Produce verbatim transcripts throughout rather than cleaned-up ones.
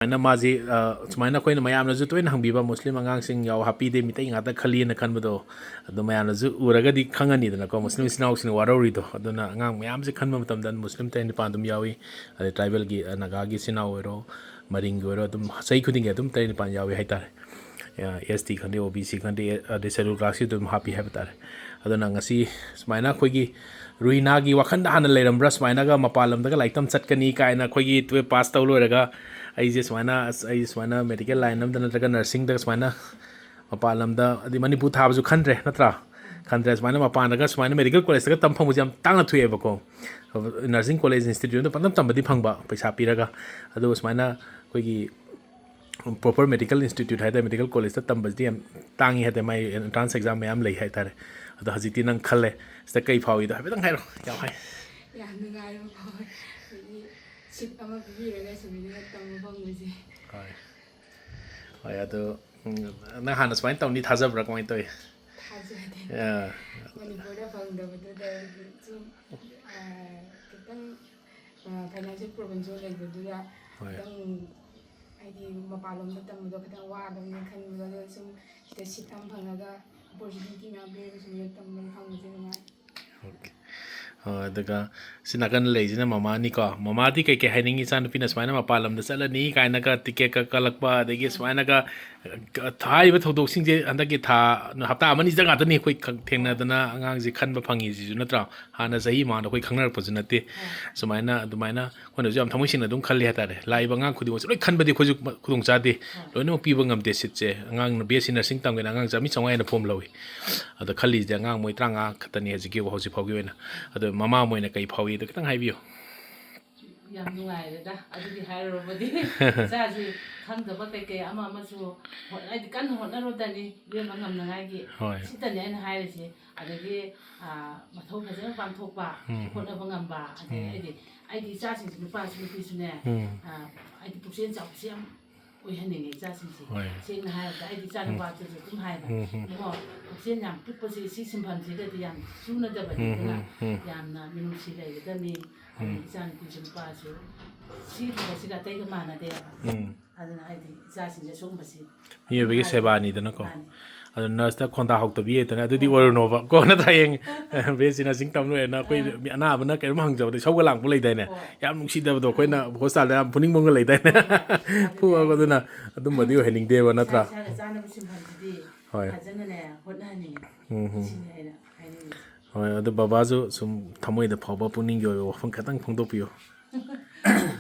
ꯁꯨꯃꯥꯏꯅ ꯃꯥꯁꯤ, ꯑ, ꯁꯨꯃꯥꯏꯅ ꯑꯩꯈꯣꯏꯅ ꯃꯌꯥꯝꯅꯁꯨ ꯇꯣꯏꯅ ꯍꯪꯕꯤꯕ, ꯃꯨꯁꯂꯤꯝ ꯑꯉꯥꯡꯁꯤꯡ ꯌꯥꯎ ꯍꯥꯞꯄꯤꯗꯦ, ꯃꯤꯇꯩ ꯉꯥꯛꯇ ꯈꯜꯂꯤꯅ ꯈꯟꯕꯗꯣ, ꯑꯗꯨ ꯃꯌꯥꯝꯅꯁꯨ ꯎꯔꯒꯗꯤ ꯈꯪꯉꯅꯤꯗꯅꯀꯣ, ꯃꯨꯁꯂꯤꯝ ꯏꯆꯤꯟ ꯏꯅꯥꯎꯁꯤꯡꯅ ꯋꯥꯔꯧꯔꯤꯗꯣ꯫ ꯑꯗꯨꯅ ꯑꯉꯥꯡ ꯃꯌꯥꯝꯁꯦ ꯈꯟꯕ ꯃꯇꯝꯗ ꯃꯨꯁꯂꯤꯝ ꯇꯔꯦꯠ ꯅꯤꯄꯥꯜ ꯑꯗꯨꯝ ꯌꯥꯎꯏ, ꯑꯗꯩ ꯇ꯭ꯔꯥꯏꯕꯦꯜꯒꯤ, ꯑ, ꯅꯥꯒꯥꯒꯤ ꯏꯆꯤꯟ ꯏꯅꯥꯎ ꯑꯣꯏꯔꯣ, ꯃꯔꯤꯡꯒꯤ ꯑꯣꯏꯔꯣ, ꯑꯗꯨꯝ ꯆꯍꯤ ꯈꯨꯗꯤꯡꯒꯤ ꯑꯗꯨꯝ ꯇꯔꯦꯠ ꯅꯤꯄꯥꯜ ꯌꯥꯎꯏ ꯍꯥꯏꯇꯥꯔꯦ꯫ ꯑꯦꯁ ꯇꯤ ꯈꯪꯗꯦ, ꯑꯣ ꯕꯤ ꯁꯤ ꯈꯪꯗꯦ, ꯑꯗꯩ ꯁꯦꯗꯨꯜ ꯀꯥꯁꯀꯤ ꯑꯗꯨꯝ ꯍꯥꯞꯄꯤ ꯍꯥꯏꯕ ꯇꯥꯔꯦ꯫ ꯑꯗꯨꯅ ꯉꯁꯤ ꯁꯨꯃꯥꯏꯅ ꯑꯩꯈꯣꯏꯒꯤ ꯔꯨꯍꯤꯅꯥꯒꯤ ꯋꯥꯈꯜꯗ ꯍꯥꯟꯅ ꯂꯩꯔꯝꯕ꯭ꯔꯥ, ꯁꯨꯃꯥꯏꯅꯒ ꯃꯄꯥꯟ ꯂꯝꯗꯒ ꯂꯥꯏꯔꯤꯛ ꯇꯝ ꯆꯠꯀꯅꯤ ꯀꯥꯏꯅ? ꯑꯩꯈꯣꯏꯒꯤ ꯇꯨꯌꯦꯜꯞ ꯄꯥꯁ ꯇꯧ ꯂꯣꯏꯔꯒ ꯑꯩꯁꯦ ꯁꯨꯃꯥꯏꯅ, ꯑꯁ, ꯑꯩ ꯁꯨꯃꯥꯏꯅ ꯃꯦꯗꯤꯀꯦꯜ ꯂꯥꯏꯟ ꯑꯃꯗ ꯅꯠꯇ꯭ꯔꯒ ꯅꯔꯁꯤꯡꯗ ꯁꯨꯃꯥꯏꯅ ꯃꯄꯥꯟ ꯂꯝꯗ, ꯍꯥꯏꯗꯤ ꯃꯅꯤꯄꯨꯔ ꯊꯥꯕꯁꯨ ꯈꯟꯗ꯭ꯔꯦ, ꯅꯠꯇ꯭ꯔꯥ? ꯈꯟꯗ꯭ꯔꯦ꯫ ꯁꯨꯃꯥꯏꯅ ꯃꯄꯥꯟꯗꯒ ꯁꯨꯃꯥꯏꯅ ꯃꯦꯗꯤꯀꯦꯜ ꯀꯣꯂꯦꯖꯇꯒ ꯇꯝ ꯐꯪꯕꯁꯦ ꯌꯥꯝ ꯇꯥꯡꯅ ꯊꯣꯛꯑꯦꯕꯀꯣ꯫ ꯅꯔꯁꯤꯡ ꯀꯣꯂꯦꯖ ꯏꯟꯁꯇꯤꯇ꯭ꯌꯨꯠꯇ ꯄꯪꯇꯝ ꯇꯝꯕꯗꯤ ꯐꯪꯕ, ꯄꯩꯁꯥ ꯄꯤꯔꯒ꯫ ꯑꯗꯨꯒ ꯁꯨꯃꯥꯏꯅ ꯑꯩꯈꯣꯏꯒꯤ ꯄ꯭ꯔꯣꯄꯔ ꯃꯦꯗꯤꯀꯦꯜ ꯏꯟꯁꯇꯤꯇ꯭ꯌꯨꯠ ꯍꯥꯏ ꯇꯥꯔꯦ, ꯃꯦꯗꯤꯀꯦꯜ ꯀꯣꯂꯦꯖꯇ ꯇꯝꯕꯁꯤꯗꯤ ꯌꯥꯝ ꯇꯥꯡꯉꯤ ꯍꯥꯏ ꯇꯥꯔꯦ, ꯃꯥꯏ ꯑꯦꯟꯇ꯭ꯔꯥꯟꯁ ꯑꯦꯛꯖꯥꯝ ꯃꯌꯥꯝ ꯂꯩ ꯍꯥꯏ ꯇꯥꯔꯦ꯫ ꯑꯗꯣ ꯍꯧꯖꯤꯛꯇꯤ ꯅꯪ ꯈꯜꯂꯦ, ꯁꯤꯗ ꯀꯩ ꯐꯥꯎꯏꯗꯣ ꯍꯥꯏꯐꯦꯠꯇꯪ ꯍꯥꯏꯔꯣ꯫ ꯌꯥꯝ ꯍꯥꯏ꯫ ꯌꯥꯝ ꯅꯨꯡꯉꯥꯏꯕ ꯐꯥꯎꯋꯦ꯫ ꯍꯥꯏꯗꯤ ꯁꯤꯠ ꯑꯃ ꯄꯤꯕꯤꯔꯒ ꯁꯨꯃꯥꯏꯅ ꯇꯝꯕ ꯐꯪꯕꯁꯦ꯫ ꯍꯣꯏ꯫ ꯍꯣꯏ, ꯑꯗꯣ, ꯎꯝ, ꯅꯪ ꯍꯥꯟꯅ ꯁꯨꯃꯥꯏꯅ ꯇꯧꯅꯤ ꯊꯥꯖꯕ꯭ꯔꯥ, ꯀꯃꯥꯏꯅ ꯇꯧꯏ? ꯊꯥꯖꯗꯦ꯫ ꯑꯥ꯫ ꯃꯅꯤꯄꯨꯔꯗ ꯐꯪꯗꯕꯗꯨꯗ ꯑꯩꯗꯤ ꯁꯨꯝ, ꯑꯥ, ꯈꯤꯇꯪ, ꯑꯥ, ꯐꯥꯏꯅꯥꯟꯁꯤꯌꯦꯜ ꯄ꯭ꯔꯣꯕ꯭ꯂꯦꯝꯁꯨ ꯂꯩꯕꯗꯨꯗ ꯍꯣꯏ꯫ ꯈꯤꯇꯪ, ꯍꯥꯏꯗꯤ ꯃꯄꯥꯟꯂꯣꯝꯗ ꯇꯝꯕꯗꯣ ꯈꯤꯇꯪ ꯋꯥꯒꯗꯕꯅꯤ ꯈꯟꯕꯗꯣ, ꯑꯗꯣ ꯁꯨꯝ ꯁꯤꯗ ꯁꯤꯠ ꯑꯃ ꯐꯪꯉꯒ ꯑꯣꯄꯣꯔꯆꯨꯅꯤꯇꯤ ꯃꯌꯥꯝ ꯄꯤꯔꯒ ꯁꯨꯝ ꯇꯝꯕ ꯐꯪꯕꯁꯦ ꯅꯨꯡꯉꯥꯏ꯫ ꯑꯣꯀꯦ꯫ ꯑꯣ, ꯑꯗꯨꯒ ꯁꯤ ꯅꯥꯀꯟꯗ ꯂꯩꯁꯤꯅ ꯃꯃꯥꯅꯤꯀꯣ꯫ ꯃꯃꯥꯗꯤ ꯀꯩꯀꯩ ꯍꯥꯏꯅꯤꯡꯉꯤ? "ꯏꯆꯥꯅꯨꯄꯤꯅ ꯁꯨꯃꯥꯏꯅ ꯃꯄꯥꯟ ꯂꯝꯗ ꯆꯠꯂꯅꯤ" ꯀꯥꯏꯅꯒ ꯇꯤꯀꯦꯠꯀ ꯀꯛꯂꯛꯄ, ꯑꯗꯒꯤ ꯁꯨꯃꯥꯏꯅꯒ, ꯑ, ꯍꯥꯏꯔꯤꯕ ꯊꯧꯗꯣꯛꯁꯤꯡꯁꯦ ꯍꯟꯗꯛꯀꯤ ꯊꯥ, ꯍꯞꯇꯥ ꯑꯃꯅꯤꯗ ꯉꯥꯛꯇꯅꯤ ꯑꯩꯈꯣꯏ ꯈꯪ-, ꯊꯦꯡꯅꯗꯅ ꯑꯉꯥꯡꯁꯦ ꯈꯟꯕ ꯐꯪꯉꯤꯁꯤꯁꯨ, ꯅꯠꯇ꯭ꯔꯥ? ꯍꯥꯟꯅ ꯆꯍꯤ ꯃꯃꯥꯡꯗ ꯑꯩꯈꯣꯏ ꯈꯪꯅꯔꯛꯄꯁꯨ ꯅꯠꯇꯦ꯫ ꯁꯨꯃꯥꯏꯅ, ꯑꯗꯨꯃꯥꯏꯅ ꯑꯩꯈꯣꯏꯅꯁꯨ ꯌꯥꯝ ꯊꯃꯣꯏ ꯁꯦꯡꯅ ꯑꯗꯨꯝ ꯈꯜꯂꯤ ꯍꯥꯏꯇꯥꯔꯦ꯫ ꯂꯥꯛꯏꯕ ꯑꯉꯥꯡ ꯈꯨꯗꯤꯡꯃꯛꯁꯦ ꯂꯣꯏ ꯈꯟꯕꯗꯤ ꯑꯩꯈꯣꯏꯁꯨ ꯈꯨꯗꯣꯡ ꯆꯥꯗꯦ꯫ ꯂꯣꯏꯅꯃꯛ ꯄꯤꯕ ꯉꯝꯗꯦ ꯁꯤꯠꯁꯦ꯫ ꯑꯉꯥꯡꯅ ꯕꯤ ꯑꯦꯁ ꯁꯤ ꯅꯔꯁꯤꯡ ꯇꯝꯒꯦꯅ ꯑꯉꯥꯡꯁꯦ ꯆꯥꯝꯃꯔꯤ ꯆꯥꯝꯃꯉꯥ ꯍꯦꯟꯅ ꯐꯣꯝ ꯂꯧꯏ꯫ ꯑꯗ ꯈꯜꯂꯤꯁꯦ ꯑꯉꯥꯡ ꯃꯣꯏ ꯇꯔꯥꯃꯉꯥ ꯈꯛꯇꯅꯤ ꯍꯧꯖꯤꯛꯀꯤ, ꯍꯧꯖꯤꯛ ꯐꯥꯎꯒꯤ ꯑꯣꯏꯅ꯫ ꯑꯗꯣ ꯃꯃꯥ ꯑꯃ ꯑꯣꯏꯅ ꯀꯩ ꯐꯥꯎꯏ, ꯑꯗꯣ ꯈꯤꯇꯪ ꯍꯥꯏꯕꯤꯌꯨ꯫ ꯌꯥꯝ ꯅꯨꯡꯉꯥꯏꯔꯦꯗ, ꯑꯗꯨꯗꯤ ꯍꯥꯏꯔꯨꯔꯕꯗꯤ꯫ ꯏꯆꯥꯁꯤ ꯈꯪꯗꯕ ꯀꯩꯀꯩ ꯑꯃ ꯑꯃꯁꯨ ꯍꯣꯠ-, ꯍꯥꯏꯗꯤ ꯀꯟꯅ ꯍꯣꯠꯅꯔꯨꯗꯅꯤ, ꯏꯕꯦꯝꯃ ꯉꯝꯅꯉꯥꯏꯒꯤ꯫ ꯍꯣꯏ꯫ ꯁꯤꯇꯅꯤ ꯑꯩꯅ ꯍꯥꯏꯔꯤꯁꯦ꯫ ꯑꯗꯒꯤ, ꯑꯥ, ꯃꯊꯧ ꯐꯖꯅ ꯄꯥꯡꯊꯣꯛꯄ, ꯎꯝ꯫ ꯍꯣꯠꯅꯕ ꯉꯝꯕ, ꯑꯗꯒꯤ ꯎꯝ꯫ ꯑꯩꯗꯤ, ꯑꯩꯗꯤ ꯏꯆꯥꯁꯤꯡꯁꯤ ꯅꯨꯄꯥꯁꯨ ꯅꯨꯄꯤꯁꯨꯅꯦ, ꯎꯝ꯫ ꯑꯥ, ꯑꯩꯗꯤ ꯄꯨꯛꯆꯦꯜ ꯆꯥꯎꯕꯁꯦ ꯌꯥꯝ ꯑꯣꯏꯍꯟꯅꯤꯡꯉꯦ ꯏꯆꯥꯁꯤꯡꯁꯦ꯫ ꯍꯣꯏ꯫ ꯁꯦꯡꯅ ꯍꯥꯏꯔꯕꯗ ꯑꯩꯗꯤ ꯏꯆꯥ ꯎꯝ꯫ ꯅꯨꯄꯥꯗꯨꯁꯨ ꯑꯗꯨꯝ ꯍꯥꯏꯕ, ꯎꯝ, ꯎꯝ꯫ "ꯏꯕꯨꯡꯉꯣ, ꯄꯨꯛꯆꯦꯜ ꯌꯥꯝ ꯄꯤꯛꯄꯁꯦ ꯁꯤ ꯁꯤꯟꯐꯝꯁꯤꯒꯗꯤ ꯌꯥꯝ ꯆꯨꯅꯗꯕꯅꯤ, ꯎꯝ, ꯑꯗꯨꯅ ꯎꯝ, ꯎꯝ꯫ ꯌꯥꯝꯅ ꯃꯤꯅꯨꯡꯁꯤ ꯂꯩꯒꯗꯕꯅꯤ꯫ ꯑꯗꯨꯅ ꯎꯝ꯫ ꯏꯆꯥ ꯅꯨꯄꯤꯁꯨ ꯅꯨꯄꯥꯁꯨ ꯁꯤꯒꯤ ꯊꯕꯛꯁꯤꯒ ꯑꯇꯩꯒ ꯃꯥꯟꯅꯗꯦꯕ꯫ ꯎꯝ꯫ ꯑꯗꯨꯅ ꯍꯥꯏꯗꯤ ꯏꯆꯥꯁꯤꯡꯁꯦ ꯁꯤꯒꯨꯝꯕꯁꯤ ꯃꯤꯑꯣꯏꯕꯒꯤ ꯁꯦꯕꯥꯅꯤꯗꯅꯀꯣ꯫ ꯃꯥꯅꯤ꯫ ꯑꯗꯣ nurse ꯇ ꯈꯣꯟꯗꯥ ꯍꯧꯇꯕꯤ ꯍꯥꯏꯗꯅ ꯑꯗꯨꯗꯤ ꯑꯣꯏꯔꯨꯅꯣꯕ꯫ ꯀꯣ ꯅꯠꯇ꯭ꯔꯥ? ꯍꯌꯦꯡ B S C nursing ꯇꯝ ꯂꯣꯏꯔꯦꯅ ꯑꯩꯈꯣꯏ ꯑꯥ꯫ ꯃꯤ ꯑꯅꯥꯕꯅ ꯀꯩꯅꯣꯝ ꯍꯪꯖꯕꯗ ꯏꯁꯧꯒ ꯂꯥꯡꯕ ꯂꯩꯗꯥꯏꯅꯦ? ꯍꯣꯏ꯫ ꯌꯥꯝ ꯅꯨꯡꯁꯤꯗꯕꯗꯣ ꯑꯩꯈꯣꯏꯅ ꯎꯝ꯫ Hospital ꯗ ꯌꯥꯝ ꯐꯨꯅꯤꯡꯕ ꯑꯃꯒ ꯂꯩꯗꯥꯏꯅꯦ? ꯍꯣꯏ, ꯍꯣꯏ꯫ ꯐꯨꯕ ꯑꯗꯨꯅ ꯑꯗꯨꯝꯕꯗꯤ ꯑꯣꯏꯍꯟꯅꯤꯡꯗꯦꯕ ꯅꯠꯇ꯭ꯔꯥ? ꯏꯁꯥ ꯏꯁꯥꯅ ꯆꯥꯅꯕ ꯁꯤꯟꯐꯝꯁꯤꯗꯤ ꯍꯣꯏ꯫ ꯐꯖꯅꯅꯦ ꯍꯣꯠꯅꯍꯟꯅꯤꯡꯉꯤ꯫ ꯎꯝ ꯍꯝ꯫ ꯁꯤꯅꯤ ꯑꯩꯅ ꯍꯥꯏꯅꯤꯡꯉꯤꯁꯦ꯫ ꯍꯣꯏ, ꯑꯗꯨ ꯕꯕꯥꯁꯨ ꯁꯨꯝ ꯊꯃꯣꯏꯗ ꯐꯥꯎꯕ ꯄꯨꯛꯅꯤꯡꯒꯤ ꯑꯣꯏꯕ ꯋꯥꯐꯝ ꯈꯤꯇꯪ ꯐꯣꯡꯗꯣꯛꯄꯤꯌꯨ꯫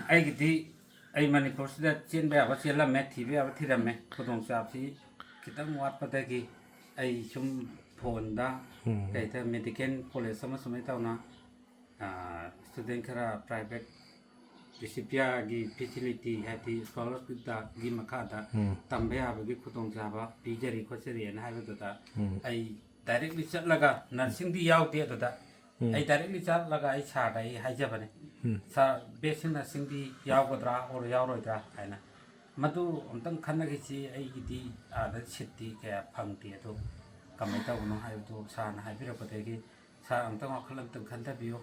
ꯑꯩꯒꯤꯗꯤ ꯑꯩ ꯃꯅꯤꯄꯨꯔꯁꯤꯗ ꯆꯦꯟꯕ ꯌꯥꯕ ꯆꯦꯜꯂꯝꯃꯦ, ꯊꯤꯕ ꯌꯥꯕ ꯊꯤꯔꯝꯃꯦ꯫ ꯈꯨꯗꯣꯡꯆꯥꯕꯁꯤ ꯈꯤꯇꯪ ꯋꯥꯠꯄꯗꯒꯤ ꯑꯩ ꯁꯨꯝ phone ꯗ ꯎꯝ꯫ ꯀꯩꯗ medical college ꯑꯃ ꯁꯨꯃꯥꯏꯅ ꯇꯧꯅ, ꯑꯥ, student ꯈꯔ private ꯄ꯭ꯔꯤꯟꯁꯤꯄꯤꯌꯥꯒꯤ facility ꯍꯥꯏꯗꯤ scholarship ꯒꯤ ꯃꯈꯥꯗ ꯎꯝ꯫ ꯇꯝꯕ ꯌꯥꯕꯒꯤ ꯈꯨꯗꯣꯡꯆꯥꯕ ꯄꯤꯖꯔꯤ ꯈꯣꯠꯆꯔꯤꯅ ꯍꯥꯏꯕꯗꯨꯗ ꯎꯝ꯫ ꯑꯩ directly ꯆꯠꯂꯒ nursing ꯗꯤ ꯌꯥꯎꯗꯦ ꯑꯗꯨꯗ ꯎꯝ꯫ ꯑꯩ directly ꯆꯠꯂꯒ ꯑꯩ sir ꯗ ꯑꯩ ꯍꯥꯏꯖꯕꯅꯦ꯫ ꯎꯝ꯫ Sir, B S C nursing D ꯌꯥꯎꯒꯗ꯭ꯔꯥ or ꯌꯥꯎꯔꯣꯏꯗ꯭ꯔꯥ ꯍꯥꯏꯅ꯫ ꯃꯗꯨ ꯑꯝꯇꯪ ꯈꯟꯅꯈꯤꯁꯤ, ꯑꯩꯒꯤꯗꯤ ꯑꯥꯗ seat ꯇꯤ ꯀꯌꯥ ꯐꯪꯗꯦ, ꯑꯗꯣ ꯀꯃꯥꯏꯅ ꯇꯧꯕꯅꯣ ꯍꯥꯏꯕꯗꯨ sir ꯅ ꯍꯥꯏꯕꯤꯔꯛꯄꯗꯒꯤ sir ꯑꯝꯇꯪ ꯋꯥꯈꯜ ꯑꯝꯇꯪ ꯈꯟꯊꯕꯤꯌꯨ꯫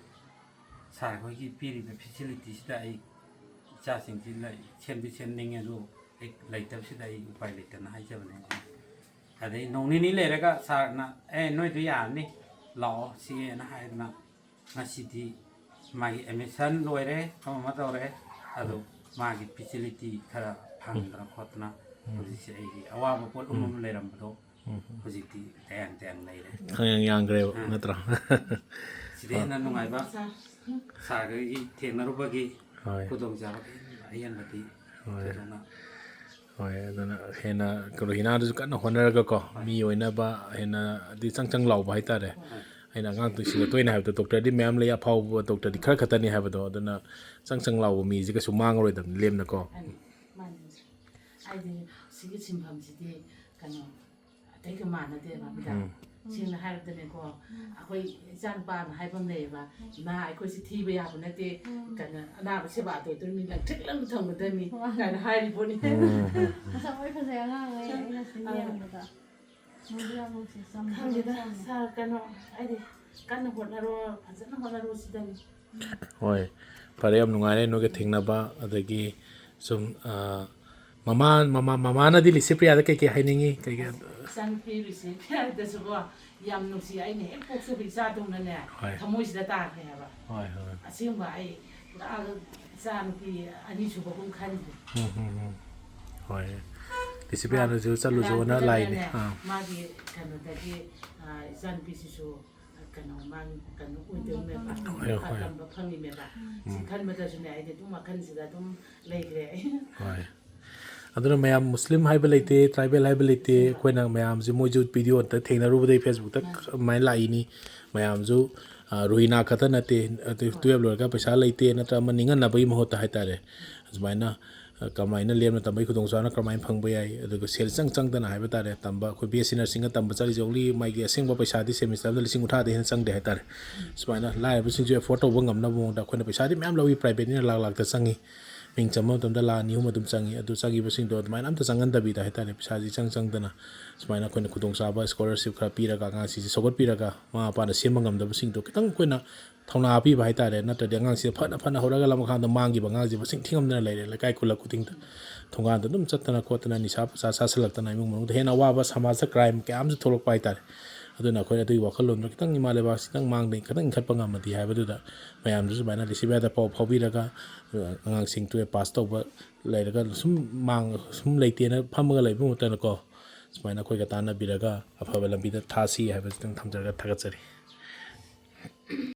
Sir ꯈꯣꯏꯒꯤ ꯄꯤꯔꯤꯕ facility ꯁꯤꯗ ꯑꯩ ꯏꯆꯥꯁꯤꯡꯁꯤ ꯂꯩ-, ꯁꯦꯝꯗꯤ ꯁꯦꯝꯅꯤꯡꯉꯦ, ꯑꯗꯨ ꯑꯩ ꯂꯩꯇꯕꯁꯤꯗ ꯑꯩ ꯎꯄꯥꯏ ꯂꯩꯇꯅ ꯍꯥꯏꯖꯕꯅꯦ꯫ ꯑꯗꯩ ꯅꯣꯡ ꯅꯤꯅꯤ ꯂꯩꯔꯒ sir ꯅ, "ꯑꯦ, ꯅꯣꯏꯗꯣ ꯌꯥꯔꯅꯤ, ꯂꯥꯛꯑꯣ ꯁꯤꯅ" ꯍꯥꯏꯗꯅ ꯉꯁꯤꯗꯤ ꯃꯥꯒꯤ admission ꯂꯣꯏꯔꯦ, ꯑꯃ ꯑꯃ ꯇꯧꯔꯦ, ꯑꯗꯣ ꯃꯥꯒꯤ facility ꯈꯔ ꯐꯪꯗꯅ ꯈꯣꯠꯇꯅ ꯎꯝ꯫ ꯍꯧꯖꯤꯛꯁꯦ ꯑꯩꯒꯤ ꯑꯋꯥꯕ ꯄꯣꯠꯂꯨꯝ ꯎꯝ꯫ ꯑꯃ ꯂꯩꯔꯝꯕꯗꯣ ꯎꯝ꯫ ꯍꯧꯖꯤꯛꯇꯤ ꯇꯌꯥꯡ ꯇꯌꯥꯡ ꯂꯩꯔꯦ꯫ ꯈꯪꯌꯥꯡ ꯌꯥꯡꯈ꯭ꯔꯦꯕ ꯑꯥ꯫ ꯅꯠꯇ꯭ꯔꯥ? ꯁꯤꯗꯩ ꯍꯦꯟꯅ ꯅꯨꯡꯉꯥꯏꯕ sir ꯈꯣꯏꯒꯤ ꯊꯦꯡꯅꯔꯨꯕꯒꯤ ꯍꯣꯏ꯫ ꯈꯨꯗꯣꯡꯆꯥꯕ ꯑꯍꯦꯟꯕꯗꯤ ꯍꯣꯏ꯫ ꯊꯣꯏꯗꯣꯛꯅ ꯍꯣꯏ, ꯑꯗꯨꯅ ꯍꯦꯟꯅ ꯀꯩꯅꯣ, ꯔꯣꯍꯤꯅꯥꯗꯨꯁꯨ ꯀꯟꯅ ꯍꯣꯠꯅꯔꯒꯀꯣ, ꯍꯣꯏ꯫ ꯃꯤ ꯑꯣꯏꯅꯕ ꯍꯦꯟꯅ ꯑꯗꯤ ꯆꯪ ꯆꯪ ꯂꯥꯎꯕ ꯍꯥꯏꯇꯥꯔꯦ꯫ ꯍꯣꯏ꯫ ꯑꯩꯅ ꯑꯉꯥꯡꯁꯤꯡꯗ ꯇꯣꯏꯅ ꯍꯥꯏꯕꯗꯣ, doctor ꯗꯤ ꯃꯌꯥꯝ ꯂꯩ, ꯑꯐꯥꯎꯕ doctor ꯗꯤ ꯈꯔ ꯈꯛꯇꯅꯤ ꯍꯥꯏꯕꯗꯣ, ꯑꯗꯨꯅ ꯆꯪ ꯆꯪ ꯂꯥꯎꯕ ꯃꯤꯁꯦ ꯀꯩꯁꯨ ꯃꯥꯡꯉꯔꯣꯏꯗꯕꯅꯤ ꯂꯦꯝꯅꯀꯣ꯫ ꯃꯥꯅꯤ, ꯃꯥꯅꯤ꯫ ꯍꯥꯏꯗꯤ ꯁꯤꯒꯤ ꯁꯤꯟꯐꯝꯁꯤꯗꯤ ꯀꯩꯅꯣ, ꯑꯇꯩꯒ ꯃꯥꯟꯅꯗꯦꯕ, ꯃꯦꯗꯥꯝ꯫ ꯎꯝ꯫ ꯁꯦꯡꯅ ꯍꯥꯏꯔꯕꯗꯅꯦꯀꯣ, ꯑꯩꯈꯣꯏ ꯏꯆꯥꯅꯨꯄꯥꯅ ꯍꯥꯏꯕ ꯑꯃ ꯂꯩꯌꯦꯕ, "ꯏꯃꯥ, ꯑꯩꯈꯣꯏꯁꯦ ꯊꯤꯕ ꯌꯥꯕ ꯅꯠꯇꯦ, ꯎꯝ꯫ ꯀꯩꯅꯣ, ꯑꯅꯥꯕ ꯁꯦꯕꯥ ꯇꯧꯗꯣꯔꯤꯃꯤ, ꯂꯪꯊ꯭ꯔꯤꯛ ꯂꯪꯅ ꯊꯝꯒꯗꯕꯅꯤ" ꯍꯣꯏ꯫ ꯀꯥꯏꯅ ꯍꯥꯏꯔꯤ ꯄꯣꯠꯅꯤ꯫ ꯎꯝ꯫ ꯃꯁꯛ ꯂꯣꯏ ꯐꯖꯩ ꯑꯉꯥꯡꯈꯩ, ꯑꯩꯅ ꯁꯨꯝ ꯑꯥ꯫ ꯌꯦꯡꯕꯗ꯫ ꯃꯣꯏꯗꯤ ꯌꯥꯝ ꯅꯨꯡꯁꯤ, ꯆꯝꯁꯨ ꯈꯪꯗꯦꯗ, ꯆꯝꯃꯦ꯫ Sir, ꯀꯩꯅꯣ, ꯑꯩꯗꯤ ꯀꯟꯅ ꯍꯣꯠꯅꯔꯣ, ꯐꯖꯅ ꯍꯣꯠꯅꯔꯣ ꯁꯤꯗꯅꯤ꯫ ꯍꯣꯏ꯫ ꯐꯔꯦ, ꯌꯥꯝ ꯅꯨꯡꯉꯥꯏꯔꯦ ꯅꯣꯏꯒ ꯊꯦꯡꯅꯕ꯫ ꯑꯗꯒꯤ ꯁꯨꯝ, ꯑ, ꯃꯃꯥ, ꯃꯃꯥ, ꯃꯃꯥꯅꯗꯤ ꯂꯤꯁꯤꯄ꯭ꯔꯤꯌꯥꯗ ꯀꯩꯀꯩ ꯍꯥꯏꯅꯤꯡꯉꯤ? ꯀꯩꯀꯩ? ꯏꯆꯥꯅꯨꯄꯤ ꯂꯤꯁꯤꯄ꯭ꯔꯤꯌꯥꯗꯁꯨꯀꯣ, ꯌꯥꯝ ꯅꯨꯡꯁꯤ꯫ ꯑꯩꯅ ꯍꯦꯛ ꯄꯣꯛꯆꯕ ꯏꯆꯥꯗꯧꯅꯅꯦ, ꯍꯣꯏ꯫ ꯊꯃꯣꯏꯁꯤꯗ ꯇꯥꯈ꯭ꯔꯦ ꯍꯥꯏꯕ꯫ ꯍꯣꯏ, ꯍꯣꯏ꯫ ꯑꯁꯦꯡꯕ ꯑꯩ ꯄꯨꯔꯥ ꯏꯆꯥꯅꯨꯄꯤ ꯑꯅꯤꯁꯨꯕꯒꯨꯝ ꯈꯟꯈ꯭ꯔꯦ꯫ ꯎꯝ, ꯎꯝ, ꯎꯝ꯫ ꯍꯣꯏ꯫ ꯂꯤꯁꯤꯄ꯭ꯔꯤꯌꯥꯗꯁꯨ ꯆꯠꯂꯨꯁꯣꯅ ꯃꯌꯥꯝ ꯂꯥꯛꯏꯅꯤ꯫ ꯆꯠꯂꯒꯅꯦ, ꯑꯥ꯫ ꯃꯥꯒꯤ ꯀꯩꯅꯣꯗꯒꯤ, ꯑ, ꯏꯆꯥꯅꯨꯄꯤꯁꯤꯁꯨ ꯀꯩꯅꯣ, ꯃꯥ ꯀꯩꯅꯣ ꯑꯣꯏꯗꯣꯏꯅꯦꯕ, ꯍꯣꯏ, ꯍꯣꯏ꯫ ꯇꯝꯕ ꯐꯪꯉꯤꯅꯦꯕ꯫ ꯁꯤ ꯎꯝ꯫ ꯈꯟꯕꯗꯁꯨꯅꯦ, ꯑꯩꯗꯤ ꯑꯗꯨꯝ ꯋꯥꯈꯜꯁꯤꯗ ꯑꯗꯨꯝ ꯂꯩꯈ꯭ꯔꯦ꯫ ꯍꯣꯏ꯫ ꯑꯗꯨꯅ ꯃꯌꯥꯝ ꯃꯨꯁꯂꯤꯝ ꯍꯥꯏꯕ ꯂꯩꯇꯦ, ꯇ꯭ꯔꯥꯏꯕꯦꯜ ꯍꯥꯏꯕ ꯂꯩꯇꯦ, ꯑꯩꯈꯣꯏꯅ ꯃꯌꯥꯝꯁꯦ ꯃꯣꯏꯁꯨ ꯚꯤꯗꯤꯑꯣ ꯑꯝꯇ ꯊꯦꯡꯅꯔꯨꯕꯗꯒꯤ ꯐꯦꯁꯕꯨꯛꯇ ꯑꯗꯨꯃꯥꯏꯅ ꯂꯥꯛꯏꯅꯤ꯫ ꯃꯌꯥꯝꯁꯨ, ꯑ, ꯔꯣꯍꯤꯅꯥ ꯈꯛꯇ ꯅꯠꯇꯦ, ꯑꯗꯨ ꯇꯨꯌꯦꯜꯞ ꯂꯣꯏꯔꯒ ꯄꯩꯁꯥ ꯂꯩꯇꯦ ꯅꯠꯇ꯭ꯔꯒ ꯑꯃ ꯅꯤꯡꯍꯟꯅꯕꯒꯤ ꯃꯍꯨꯠꯇ ꯍꯥꯏꯇꯥꯔꯦ, ꯑꯗꯨꯃꯥꯏꯅ, ꯑ, ꯀꯃꯥꯏꯅ ꯂꯦꯝꯅ ꯇꯝꯕꯒꯤ ꯈꯨꯗꯣꯡꯆꯥꯕꯅ ꯀꯔꯝꯍꯥꯏꯅ ꯐꯪꯕ ꯌꯥꯏ, ꯑꯗꯨꯒ ꯁꯦꯜ ꯆꯪ ꯆꯪꯗꯅ ꯍꯥꯏꯕ ꯇꯥꯔꯦ, ꯇꯝꯕ ꯑꯩꯈꯣꯏ ꯕꯤ ꯑꯦꯁ ꯁꯤ ꯅꯔꯁꯤꯡꯒ ꯇꯝꯕ ꯆꯠꯂꯤꯁꯦ ꯑꯣꯡꯂꯤ ꯃꯥꯒꯤ ꯑꯁꯦꯡꯕ ꯄꯩꯁꯥꯗꯤ ꯁꯦꯃꯤꯁꯇꯔ ꯑꯃꯗ ꯂꯤꯁꯤꯡ ꯀꯨꯟꯊ꯭ꯔꯥꯗꯒꯤ ꯍꯦꯟꯅ ꯆꯪꯗꯦ ꯍꯥꯏꯇꯥꯔꯦ꯫ ꯁꯨꯃꯥꯏꯅ ꯂꯥꯏꯔꯕꯁꯤꯡꯁꯨ ꯑꯦꯐꯣꯔꯗ ꯇꯧꯕ ꯉꯝꯅꯕ ꯃꯑꯣꯡꯗ ꯑꯩꯈꯣꯏꯅ ꯄꯩꯁꯥꯗꯤ ꯃꯌꯥꯝ ꯂꯧꯏ, ꯄ꯭ꯔꯥꯏꯚꯦꯠꯅꯤꯅ ꯂꯥꯛ ꯂꯥꯛꯇ ꯆꯪꯉꯤ, ꯃꯤꯡ ꯆꯟꯕ ꯃꯇꯝꯗ ꯂꯥꯛ ꯑꯅꯤ ꯑꯍꯨꯝ ꯑꯗꯨꯝ ꯆꯪꯉꯤ꯫ ꯑꯗꯨ ꯆꯪꯈꯤꯕꯁꯤꯡꯗꯣ ꯑꯗꯨꯃꯥꯏꯅ ꯑꯝꯇ ꯆꯪꯍꯟꯗꯕꯤꯗ ꯍꯥꯏꯇꯥꯔꯦ, ꯄꯩꯁꯥꯁꯤ ꯏꯆꯪ ꯆꯪꯗꯅ ꯁꯨꯃꯥꯏꯅ ꯑꯩꯈꯣꯏꯅ ꯈꯨꯗꯣꯡꯆꯥꯕ ꯁ꯭ꯀꯣꯂꯔꯁꯤꯞ ꯈꯔ ꯄꯤꯔꯒ ꯑꯉꯥꯡꯁꯤꯡꯁꯤ ꯁꯧꯒꯠꯄꯤꯔꯒ ꯃꯃꯥ ꯃꯄꯥꯅ ꯁꯦꯝꯕ ꯉꯝꯗꯕꯁꯤꯡꯗꯣ ꯈꯤꯇꯪ ꯑꯩꯈꯣꯏꯅ ꯊꯧꯅꯥ ꯄꯤꯕ ꯍꯥꯏꯇꯥꯔꯦ, ꯅꯠꯇ꯭ꯔꯗꯤ ꯑꯉꯥꯡꯁꯤꯗ ꯐꯅ ꯐꯅ ꯍꯧꯔꯒ ꯂꯝꯈꯥꯡꯗ ꯃꯥꯡꯈꯤꯕ ꯑꯉꯥꯡꯁꯦ ꯃꯁꯤꯡ ꯊꯤꯉꯝꯗꯅ ꯂꯩꯔꯦ꯫ ꯂꯩꯀꯥꯏ ꯈꯨꯜꯂꯛ ꯈꯨꯗꯤꯡꯗ ꯊꯣꯡꯒꯥꯟꯗ ꯑꯗꯨꯝ ꯆꯠꯇꯅ ꯈꯣꯠꯇꯅ ꯅꯤꯁꯥ ꯄꯨꯁꯥ ꯆꯥꯁꯤꯜꯂꯛꯇꯅ ꯏꯃꯨꯡ ꯃꯅꯨꯡꯗ ꯍꯦꯟꯅ ꯑꯋꯥꯕ ꯁꯃꯥꯖꯇ ꯀ꯭ꯔꯥꯏꯝ ꯀꯌꯥ ꯑꯃꯁꯨ ꯊꯣꯛꯂꯛꯄ ꯍꯥꯏꯇꯥꯔꯦ꯫ ꯑꯗꯨꯅ ꯑꯩꯈꯣꯏꯅ ꯑꯗꯨꯒꯤ ꯋꯥꯈꯜꯂꯣꯟꯗꯣ ꯈꯤꯇꯪ ꯏꯃꯥ ꯂꯩꯕꯥꯛꯁꯤ ꯈꯤꯇꯪ ꯃꯥꯡꯗ ꯈꯤꯇꯪ ꯏꯟꯈꯠꯄ ꯉꯝꯃꯗꯤ ꯍꯥꯏꯕꯗꯨꯗ ꯃꯌꯥꯝꯗꯨ ꯁꯨꯃꯥꯏꯅ ꯂꯤꯁꯤꯕꯤꯌꯥꯗ ꯄꯥꯎ ꯐꯥꯎꯕꯤꯔꯒ, ꯑ, ꯑꯉꯥꯡꯁꯤꯡ ꯇꯨꯌꯦꯜꯞ ꯄꯥꯁ ꯇꯧꯕ ꯂꯩꯔꯒ ꯁꯨꯝ ꯃꯥꯡ-, ꯁꯨꯝ ꯂꯩꯇꯦꯅ ꯐꯝꯃꯒ ꯂꯩꯕ ꯃꯍꯨꯠꯇꯅꯀꯣ, ꯁꯨꯃꯥꯏꯅ ꯑꯩꯈꯣꯏꯒ ꯇꯥꯟꯅꯕꯤꯔꯒ ꯑꯐꯕ ꯂꯝꯕꯤꯗ ꯊꯥꯁꯤ ꯍꯥꯏꯕꯁꯤꯇꯪ ꯊꯝꯖꯔꯒ ꯊꯥꯒꯠꯆꯔꯤ꯫